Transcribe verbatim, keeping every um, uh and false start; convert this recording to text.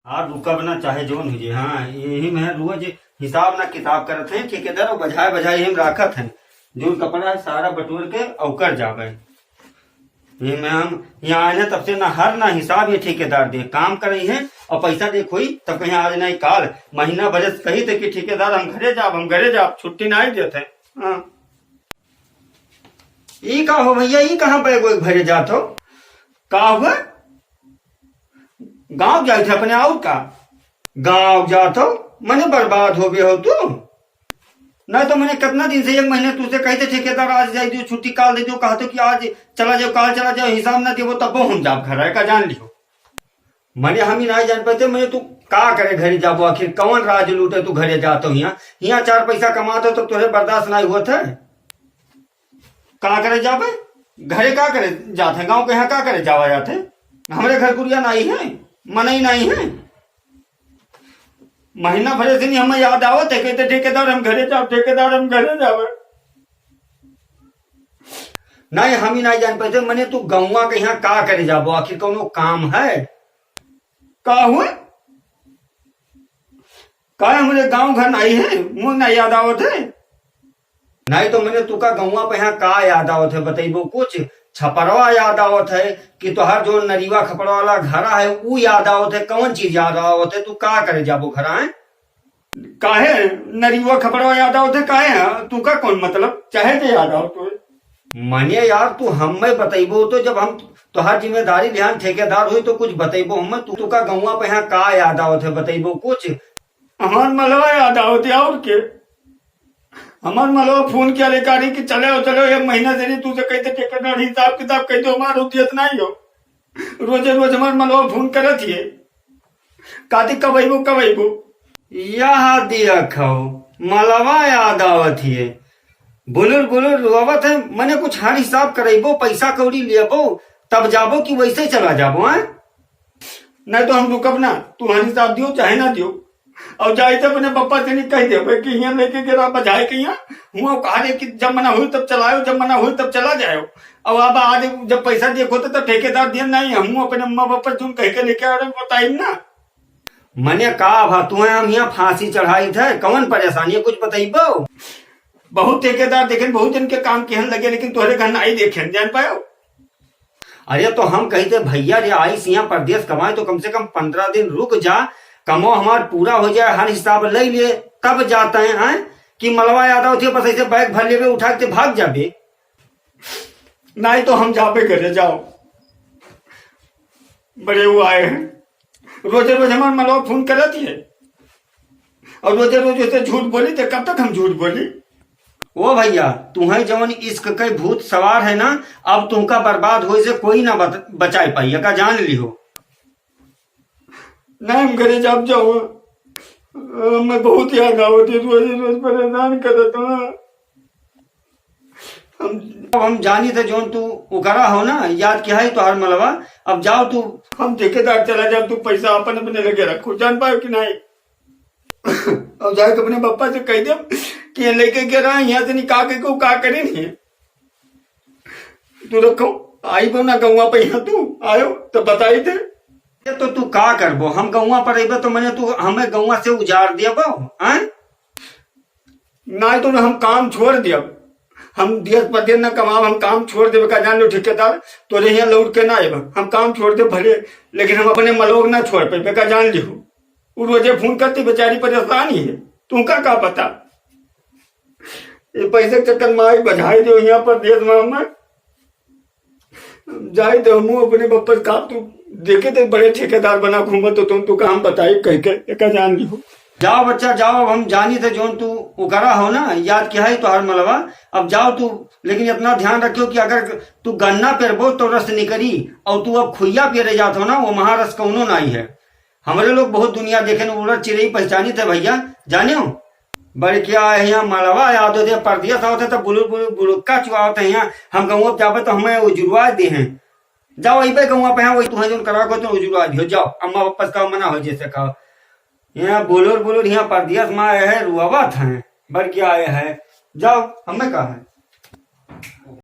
आज रुकब ना चाहे जौन हो जे, हाँ, यही में रोज हिसाब ना किताब करत हैं ठेकेदार, और बझाए बझाए हम राखत हैं। जौन कपड़ा है सारा बटोर के औकर जाबे। ये में हम यहाँ आए हैं तब से ना हर ना हिसाब ये ठेकेदार दे, काम करई है और पैसा दे खोई, तब कहीं आज नहीं काल, महीना भरे से कही थे कि ठेकेदार हम घरे जाब, हम घरे जाब, छुट्टी नहीं देते। हाँ। ई का हो भैया, ई कहाँ बैग वैग भरे जात हो? का हुआ? गाँव जाए थे अपने, और का? गाँव जात हो, मने बर्बाद हो गए हो तू। नहीं तो मने कितना दिन से, एक महीने तुझसे कहते ठेकेदार आज जाए दियो, छुट्टी काल दे दियो, कहा तो कि आज चला जाओ, काल चला जाओ, हिसाब ना देबो तब हम जाब घर, है का जान लियो। मने हम ही नहीं जान पाते, मने तू का करे घरे जाबो, आखिर कौन राज लूटे तू घरे जात हो? यहाँ, यहाँ चार पैसा कमात हो तो तोरे बर्दाश्त नहीं हुआ था। का करे जाबे? घरे का करे जात है? गाँव के यहाँ का करे जावा जात है? हमरे घर कुरिया नाई है, मनई नाई है। महीना भरे से नहीं हमें याद आवत है, कहते ठेकेदार हम घरे जाओ, ठेकेदार हम घरे जाओ। नहीं, हम ही नहीं जान पाते, मने तू गौवा के यहाँ का करे जाबो, आखिर कौनो काम है? का हुआ? का हमरे गाँव घर नाई है, मुँह ना याद आवत है? नहीं तो मने तुका गौवा पे यहाँ का याद आवत है, बतैबो कुछ? छपरवा याद आवत है कि तोहर जो नरीवा खपड़वा वाला घरा है, ऊ याद आवत है? कौन चीज याद आवत है? तू का करे जाबो घरा है? काहे नरीवा खपड़वा याद आवत है? काहे है? तुका कौन मतलब? चाहे जे याद आवत हो। मने यार, तू हमें बतैबो तो, जब हम तोहर जिम्मेदारी लिहान ठेकेदार हुई तो कुछ बतैबो हमें। तू, तुका गौवा पे यहाँ का याद आवत है, बतैबो कुछ? हमार मलवा याद आवत है, और के? हमार मलवा फोन किया ले, कहा रही कि चले हो, चले हो, एक महीना से नहीं तुझे कहते ठेकेदार हिसाब किताब कह दो, हमार होती इतना ही हो। रोजे रोज हमार मलवा फोन करत हिए, काती कब अइबो, कब अइबो? यह दिया खाओ, मलवा याद आवत हिए, बुलुर बुलुर रोवत है। मने कुछ हर हिसाब करइबो, पैसा कौड़ी लियबो, तब जाबो कि वैसे चला जाबो, हैं? नहीं तो हम रुकब ना, तू हर हिसाब दियो चाहे ना दियो। और जाए तो अपने पप्पा से नहीं कह देबे कि हियाँ लेके गेला बझाए के हियाँ, हुआ कहा दे कि जब मना हुई तब चलायो, जब मना हुई तब चला जायो। अब आप आज जब पैसा दिए होते तो ठेकेदार दिए नहीं, हम अपने अम्मा पापा से कह के लेके आ रहे बताइब ना। मने का भा तुहे हम हियाँ फांसी चढ़ाई थे, कौन परेशानी है, कुछ बतइबो? बहुत ठेकेदार देखेन, बहुत जन के काम केहन लगे, लेकिन तोहरे घर नाई देखेन, जान पायो? अरे तो हम कही थे, भैया रे, आइस हियाँ परदेस कमाए तो कम से कम पन्द्रह दिन रुक जा, कमो हमार पूरा हो जाए, हर हिसाब लइ लिए, तब जाते हैं, हैं? कि मलवा याद आवत है, बस ऐसे बैग भर लेबे, उठा के भाग जाबे। नाई तो हम जाबे घरे, जाओ। बड़े वो आए हैं, रोजे रोज हमार मलवा फोन करत है और रोजे रोज उसे झूठ बोली, तो कब तक हम झूठ बोली? ओ भैया, तुहें जवन इश्क के भूत सवार है ना, अब तुमका बर्बाद होए से कोई ना बत-, बचाए पाई, एका जान लिहो। नहीं, हम घरे जाब जाओ, मैं बहुत याद आवत है, रोजे रोज परेशान करत हूँ। हम, अब हम जानी थे जौन तू उकरा हो ना, याद किया है तोहार मलवा। अब जाओ तू। हम ठेकेदार चला जाओ, तू पैसा अपन अपने लगे रखो, जान पायो कि नहीं? अब जाके अपने पापा से कह दे कि ये लेके के रहा, यहाँ से निकाल के को का करे नहीं। तू रखो, आई बो ना गौवा पे, यहाँ तू आयो तो बताई दे। ये तो तू का करबो, हम गौवा पर अइबे तो मने तू हमें गौवा से उजाड़ देबो, हैं? नाई तो ना हम काम छोड़ देब, हम देश परदेश ना कमाब, हम काम छोड़ देबे का जान लो ठेकेदार, तोरे यहाँ लौट के ना आएब, हम काम छोड़ देब भले, लेकिन हम अपने मलोग ना छोड़ पाएबे का जान लिहो। उ रोजे फोन करती बेचारी परेशान ही है, तुमका का पता? ये पैसे के चक्कर में आई बझाई दो यहाँ परदेश में हमें। जाए तो हमू अपने बप्पस का तू देखे थे बड़े ठेकेदार बना घूमत तो तुम तू काम बताई कह के एका जान लिहो। जाओ बच्चा जाओ, अब हम जानी थे जौन तू उकरा हो ना, याद किया है तोहार मलवा। अब जाओ तू, लेकिन इतना ध्यान रखियो कि अगर तू गन्ना पेरबो तो रस निकरी, और तू अब खुइया पेरे जात हो ना, वो महारस कौनो नाई है। हमरे लोग बहुत दुनिया देखे न, उड़द चिड़ई पहचानी थे भैया, जानियो। बड़किया है यहाँ मलवा याद होते, परदेस आवत है तो बुलुर बुलुर बुलुक्का चुआवत है यहाँ। हम कहूँ अब जाबे तो हमें उजुरवा दे हैं। जाओ अइबे कहूँ पे हैं, वही तुम्हें जोन करवा को तो उजुरवा दियो, जाओ। अम्मा पापा से कहो मना हो जैसे कहो। यहाँ बुलुर बुलुर यहाँ परदेस में आए हैं, रुआवत हैं, बड़किया आए हैं। जाओ, हमें कहा है।